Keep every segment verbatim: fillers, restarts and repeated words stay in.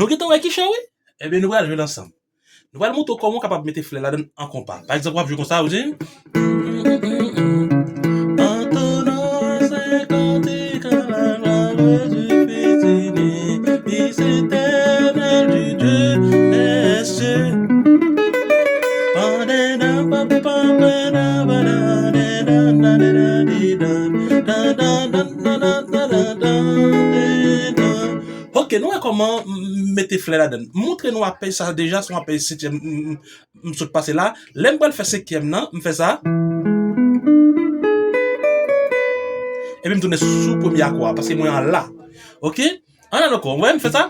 Nou gentan wè ki chan, wi? Ebyen, nou pral jwe l ansanm. Nou pral montre w kòman w kapab mete flè ladan l an konpa. Pa egzanp, w ap jwe konsa, ou di, Ok, nou wè kòman m mete flè ladan l. M montre nou apèj sa deja, se yon apèj setyèm m, m, m sot pase la. Lè m pral fè senkyèm nan, m fè sa. Epi m tounen sou premye akò a, paske mwen an la. Ok? Ann al ankò, w wè, m fè sa.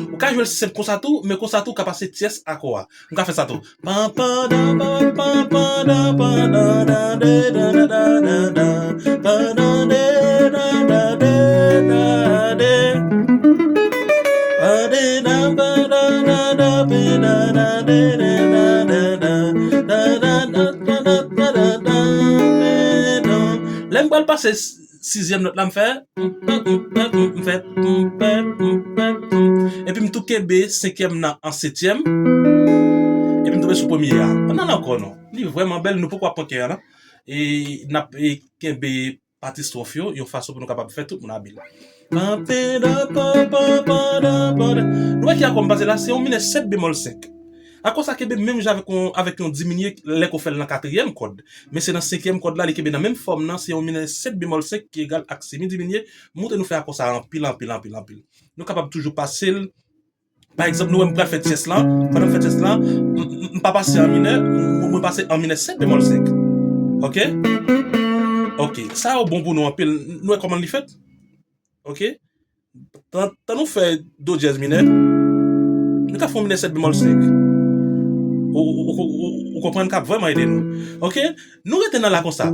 Ou ka jwe l senp konsa tou, men konsa tou, ou ka pase tyès akò a. M ka fè sa tou. Lè m pral pase sizyèm nòt la, m fè, m fè, epi m tou kenbe senkyèm nan an setyèm, epi m tonbe sou premye a. Ann al ankò non. Li vrèman bèl, nou poko ap pran kè a, non? E n ap, e, kenbe pati stwòf yo, yon fason pou nou kapab fè tout moun abil. Nou wè ki akò m pase la, se yon minè sèt bemòl senk. Akò sa kenbe menm jan avèk yon, avèk yon diminye lè ke w fè l nan katriyèm kòd. Men se nan senkyèm kòd la, li kenbe nan menm fòm nan, se yon minè sèt bemòl senk ki egal ak si mi diminye. M montre nou fè akò sa anpil, anpil, anpil, anpil. Nou kapab toujou pase l. Pa egzanp, nou wè m pral fè tyès lan. Pandan m fè tyès lan, m, m, m pa pase an minè, m, mwen pase an minè sèt bemòl senk. Ok? Ok. Sa yo bon pou nou anpil. Nou wè kòman li fèt? Ok? Tan, tan nou fè do dyèz minè, nou ka fè yon minè sèt bemòl senk. Ou, ou, ou, ou, ou konprann k ap vrèman ede nou. Ok? Nou rete nan la konsa.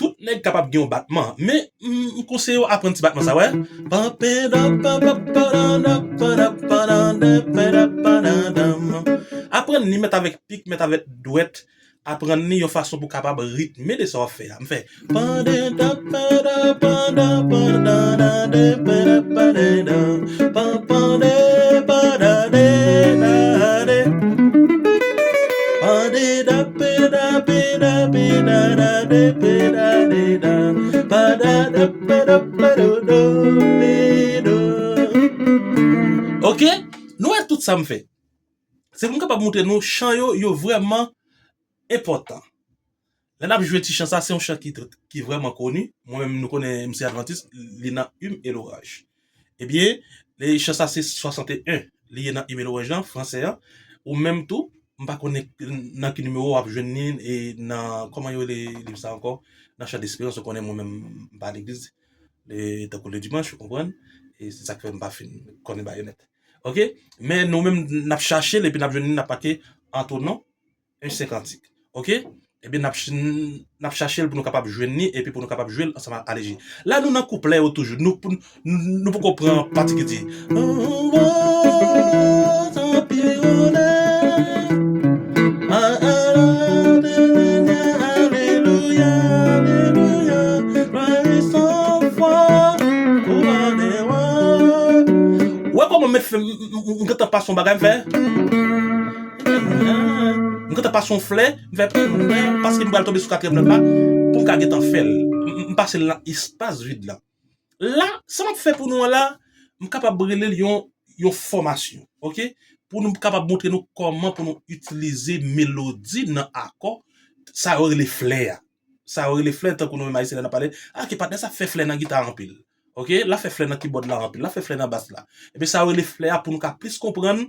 Tout nèg kapab gen yon batman, men m, m konseye w aprann ti batman sa, wè. Aprann li mèt avèk pik, mèt avèk dwèt, aprann li yon fason pou kapab ritme de sa w ap fè a. M fè. Ok, nou wè tout sa m fè. Se pou m kapab montre nou chan yo, yo vrèman enpòtan. Lè n ap jwe ti chan sa, se yon chan ki, ki vrèman koni. Mwen menm, nou konnen m se advantis, li nan Hymne et Louanges. Ebyen, le chan sa se swasanteyen, li ye nan Hymne et Louanges lan, fransè an. Ou menm tou, m pa konnen nan ki nimewo w ap jwenn li, e nan, kòman yo rele liv sa ankò? Nan Chants d'Espérance, ou konnen mwen menm, m pa legliz, e tankou le dimanch, ou konprann? E se sa k fè m pa fin konnen bagay yo nèt. Ok? Men nou menm, n ap chache l, epi n ap jwenn li, n ap make Antonon, un senkant. Ok? Ebyen, n ap ch-, n ap chache l pou nou kapab jwenn li epi pou nou kapab jwe l ansanm a Alegi. La, nou nan kouplè yo toujou. Nou, pou, nou, nou poko pran pati ki di, Alelouya, alelouya, glwa e san fwa, ou pa de wa. Ou wè kòman m met fè, m, m, m, m gentan pase yon bagay, m fè. M gentan pase yon flè, m fè, paske m pral tonbe sou katriyèm nòt la, pou m ka gentan fè l. M, m, m pase l nan espas vid la. La, sa m ap fè pou nou an la, m kapab rele l yon, yon fòmasyon, ok? Pou nou kapab montre nou kòman pou nou itilize melodi nan akò, sa yo rele flè a. Sa yo rele flè, tankou nou menm Ayisyen lè n ap pale, ah, ke patnè sa fè flè nan gita anpil. Ok? L ap fè flè nan kibòd la anpil, l ap fè flè nan bas la. Ebyen, sa yo rele flè a pou nou ka plis konprann.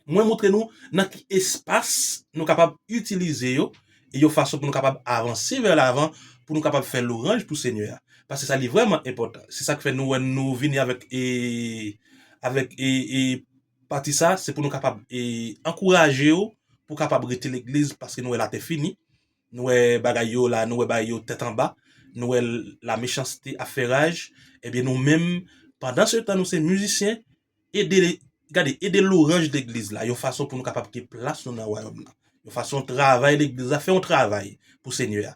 Mwen montre nou nan ki espas nou kapab itilize yo, e yon fason pou nou kapab avanse vè lavan, pou nou kapab fè lwanj pou Senyè a. Paske sa li vrèman enpòtan. Se sa k fè nou wè nou vini avèk, e, avèk, e, e, pati sa, se pou nou kapab, e, ankouraje yo, pou kapab rete legliz, paske nou wè latè fini. Nou wè bagay yo la, nou wè bagay yo tèt anba, nou wè la méchanceté ap fè raj, ebyen nou menm, pandan se tan nou se mizisyen, ede, gade, ede lwanj legliz la, yon fason pou nou kapab gen plas nou nan wayòm nan. Yon fason travay legliz la, fè yon travay pou Senyè a.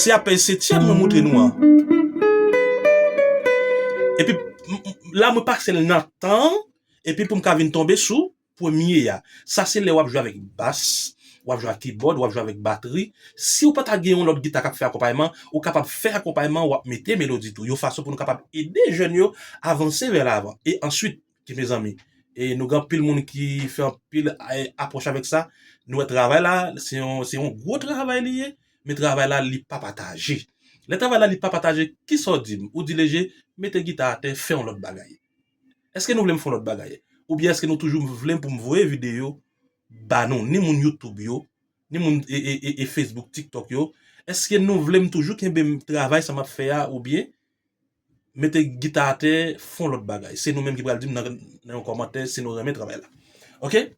Se apèj setyèm mwen moutre nou an. Epi m- m- la mwen pase l nan tan, epi pou m ka vin tonbe sou premye a. Sa se lè w ap jwe avèk bas, w ap jwe ak kibòd, w ap jwe avèk batri. Si w pa ta gen yon lòt gita k ap fè akonpayman, ou kapab fè akonpayman, w ap mete melodi tou. Yon fason pou nou kapab ede jèn yo avanse vè lavan. E answit, ki mezanmi, e nou gen anpil moun ki fè anpil, e, apwòch avèk sa. Nou wè travay la, se yon, se yon gwo travay li ye, men travay la, li pa pataje. Lè travay la, li pa pataje, kisa w di m? Ou di Leje, mete gita atè, fè yon lòt bagay. Èske nou vle m fè yon lòt bagay? Oubyen èske nou toujou vle m pou m voye videyo ba nou, ni moun YouTube yo, ni moun e, e, e, e Facebook, TikTok yo? Èske nou vle m toujou kenbe m travay sa m ap fè a, oubyen mete gita atè, fè yon lòt bagay? Se nou menm ki pral di m nan, nan yon kòmantè si nou renmen travay la. Oke?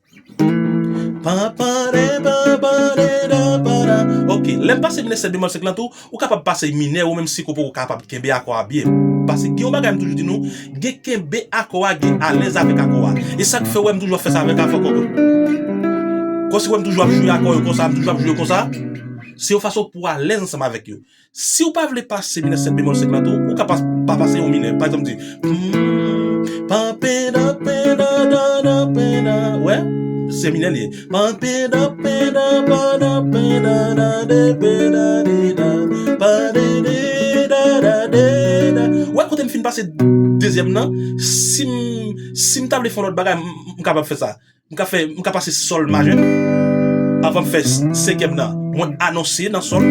Ok, lè m pase minè sèt bemòl senk lan tou, ou kapab pase minè ou menm si ke w poko kapab kenbe akò a byen. Paske gen yon bagay m toujou di nou, gen kenbe akò a, gen alèz avèk akò a. E sa k fè w wè m toujou ap fè sa avèk akò. Kòmsi w wè m toujou ap jwe akò yo konsa, m toujou ap jwe yo konsa. Se yon fason pou w alèz ansanm avèk yo. Si w pa vle pase minè sèt bemòl senk lan tou, ou ka pa, pa pase yon minè. Pa egzanp, di, mm, pa pena, pena, da, da, pena. Wè, se minè li ye. Pa pena, pena, pa da, pena, da, de, pena, de, da. Pa de, de, da, da, de, da. Wè, kote m fin pase dezyèm nan, si m, si m ta vle fè yon lòt bagay, m, m kapab fè sa. M ka fè, m ka pase sòl majè. Anvan m fè s- senkyèm nan, mwen anonse nan sòl,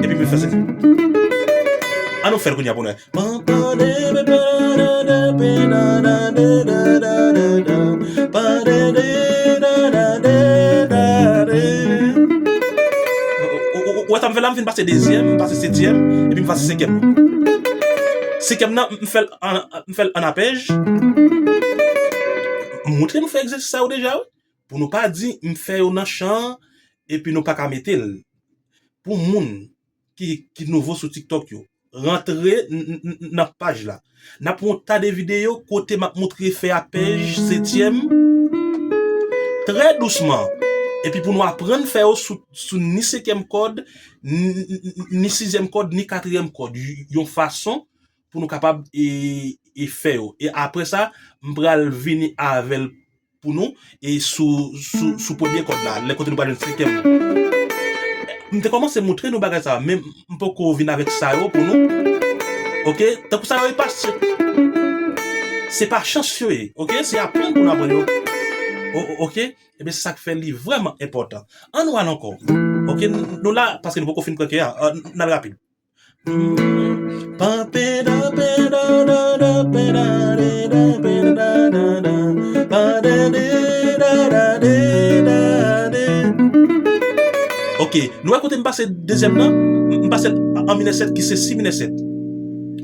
epi m fè senkyèm. An nou fè l kounye a pou nou wè. Ou, ou, ou, ou wè sa m fè la, m fin pase dezyèm, m pase setyèm, epi m pase senkyèm. Senkyèm nan, m fè l an, m fè l an apèj. M montre nou fè egzèsis sa yo deja, wi. Pou nou pa di m fè yo nan chan an, epi nou pa ka mete l. Pou moun ki, ki nouvo sou TikTok yo, rantre n- n- n- nan paj la. N ap yon ta de videyo kote m ap montre fè apèj setyèm trè dousman. Epi pou nou aprann fè yo sou, sou ni senkyèm kòd, ni, ni- ni sizyèm kòd, ni katriyèm kòd. Y- Yon fason pou nou kapab e, e fè yo. E apre sa, m pral vini avè l pou nou, e sou, sou, sou premye kòd la, lè kote nou pral jwenn senkyèm. M te kòmanse montre nou bagay sa, men m poko vin avèk sa yo pou nou. Oke? Tankou sa yo, e pa, se, se pa chans yo ye. Oke? Se aprann pou nou aprann yo. O- o- oke? Ebyen, se sa k fè li vrèman enpòtan. Ann nou al ankò. Oke? Nou la, paske nou poko fin pran ke a. Ann al rapid. Ok, nou wè kote m pase dezyèm nan? M pase an minè sèt ki se si minè sèt.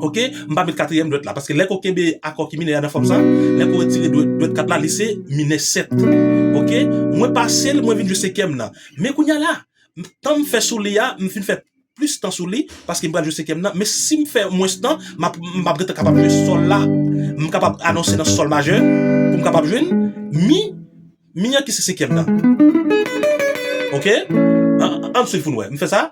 Ok, m pa met katriyèm dwèt la, paske lè ke w kenbe akò ki minè a nan fòm sa, lè ke w retire dwèt, dwèt kat la, li se minè sèt. Ok, mwen pase l, mwen vin jwe senkyèm nan. Men kounye a la, tan m fè sou li a, m fin fè plis tan sou li, paske m pral jwe senkyèm nan. Men si m fè mwens tan, m ap, m ap gentan kapab jwe sòl la. M kapab anonse nan sòl majè pou m kapab jwenn mi, mi an ki se senkyèm nan. Ok? An, ann swiv pou n wè. M fè sa.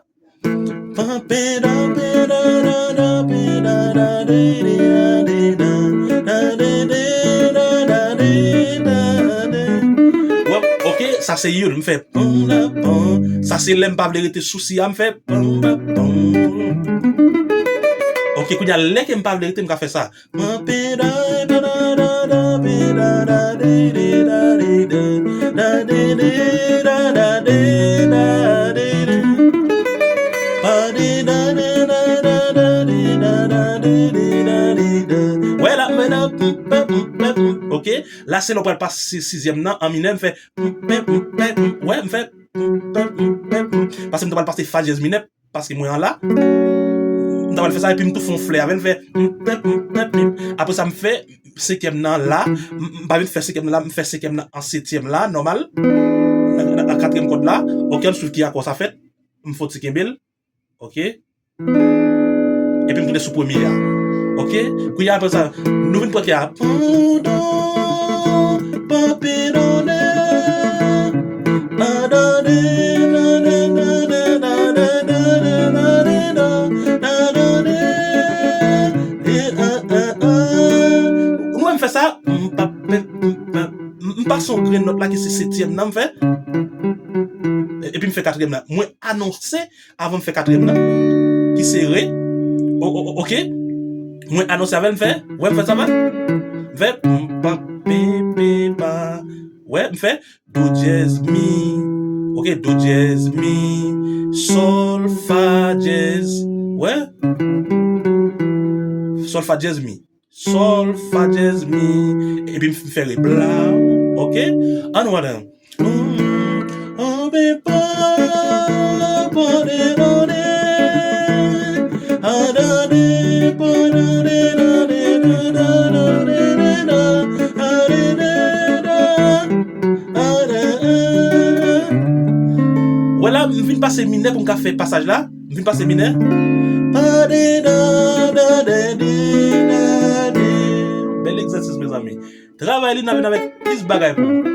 Wè, ok, sa se youn. M fè pan, la, pan. Sa se lè m pa vle rete sou si a, m fè pan, la, pan. Ok, kounye a, lè ke m pa vle rete, m ka fè sa. Wè la, men nan, ok, la se lè w pral pase sizyèm nan, an minè, m fè, wè, m fè, paske m ta pral pase fa dyèz minè, paske mwen an la. M ta pral fè sa, epi m tou fè yon flè avè l, m fè, apre sa, m fè senkyèm nan la, m, m pa vin fè senkyèm nan la, m fè senkyèm nan an setyèm la, nòmal. Nan, nan, nan katriyèm kòd la, ok, ann swiv ki akò sa fèt, m fè yon ti kenbe l, ok. Epi m tounen sou premye a. Ok? Kounye a, apre sa, nou vin pran ke a. Pandan, pa pedonnen, adore, nou wè m fè sa, m pa, m, m, m pase yon grenn nòt la ki se setyèm nan, m fè. Epi m fè katriyèm nan. Mwen anonse avan m fè katriyèm nan, ki se re. O, o, o, ok. Mwen anonse avè l, m fè. Wè, m fè sa va. M fè. M, pa, pe, pe, pa. Wè, m fè. Do dyèz, mi. Ok, do dyèz, mi. Sòl, fa dyèz. Wè. Sòl, fa dyèz, mi. Sòl, fa dyèz, mi. Epi m fè re bla. Ok? Ann wè la. Wè la, m vin pase minè pou m ka fè pasaj la. M vin pase minè. Bèl egzèsis, mezanmi. Travay li, n a vin avèk plis bagay pou ou.